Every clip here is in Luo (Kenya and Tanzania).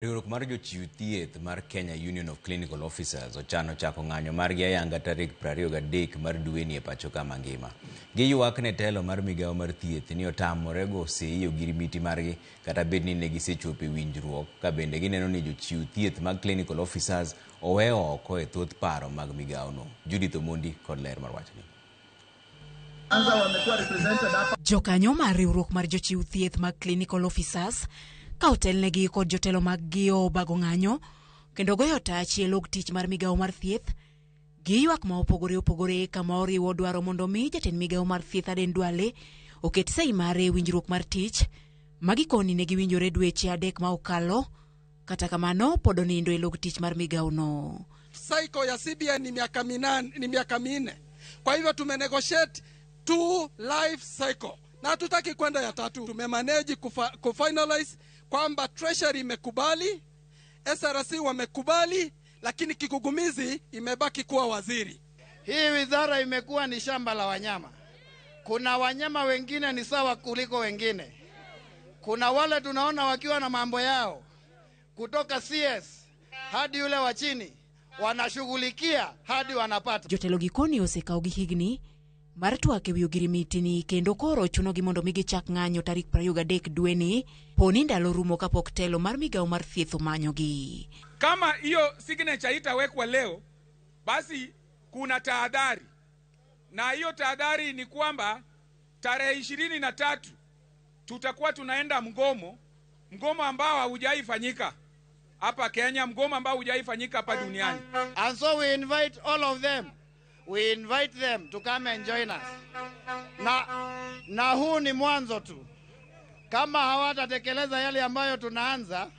Riwruok mar jochiw thieth mar Kenya Union of Clinical Officers ochano chako ng'anyo margi ayanga tarik 23 mar dweni e pacho ka mangima. Giywak ne telo mar migawo mar thieth ni otamore go sei ogirimiti margi kata bed ni ne gisechopo e winjruok ka bende gineno ni jochiw thieth mag clinical officers owe oko e thoth paro mag migawono. Judith Omondi kod ler mar wachni. Jokanyo mar riwruok mar jochiw thieth mag clinical officers ka otelnegi kod jotelo mag gi obago ng'anyo kendo goyo tach e log tich mar migawo mar thieth giywak ma opogore opogore kama oriwo dwaro mondo mi jatend migawo mar thieth Aden Duale oket sei mare e winjruok mar tich ma gikoni ne giwinjore dweche 3 ma okalo. Kata kamano pod onindo e log tich mar migawo no. Cycle ya CBA ni miaka 8, ni miaka 4. Kwa hivyo tumenegotiate 2 life cycle na hatutaki kwenda ya tatu. Tumemanage kufinalize kwamba Treasury imekubali, SRC wamekubali, lakini kigugumizi imebaki kuwa waziri. Hii wizara imekuwa ni shamba la wanyama. Kuna wanyama wengine ni sawa kuliko wengine. Kuna wale tunaona wakiwa na mambo yao kutoka CS hadi yule wa chini wanashughulikia hadi wanapata. Jotelo gikoni osekawo gi higni mar twak ewi ogirimiti ni kendo koro chunogi mondo mi gichak ng'anyo tarik 23 dweni poni ndalo rumo kapok telo mar migawo mar thieth omanyogi. Kama hiyo signature itawekwa leo, basi kuna tahadhari, na hiyo tahadhari ni kwamba tarehe 23 tutakuwa tunaenda mgomo, mgomo ambao haujaifanyika hapa Kenya, mgomo ambao hujaifanyika hapa duniani. And so we invite all of them. We invite them to come and join us. Na huu ni mwanzo tu. Kama hawatatekeleza yale ambayo tunaanza,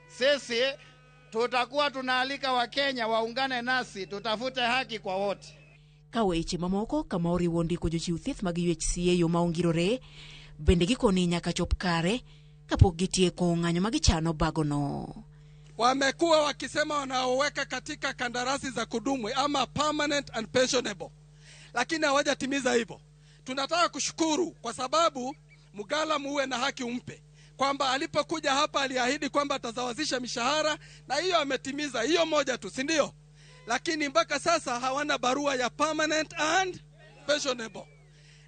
sisi tutakuwa tunaalika Wakenya waungane nasi tutafute haki kwa wote. Ka weche mamoko kama oriwo ndiko jochiw thieth mag UHCA yo ma ongirore bende gikoni nyaka chop kare kapok gitieko ng'anyo ma gichano bagono. Wamekuwa wakisema wanaoweka katika kandarasi za kudumu ama permanent and pensionable, lakini hawajatimiza hivyo. Tunataka kushukuru kwa sababu Mgala muwe na haki umpe, kwamba alipokuja hapa aliahidi kwamba atazawazisha mishahara na hiyo ametimiza, hiyo moja tu, si ndio? Lakini mpaka sasa hawana barua ya permanent and pensionable.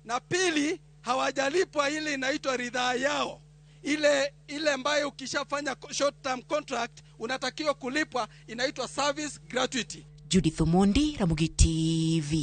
Na pili, hawajalipwa ile inaitwa ridhaa yao, ile ambayo ukishafanya short term contract unatakiwa kulipwa, inaitwa service gratuity. Judith Omondi, Ramogi TV.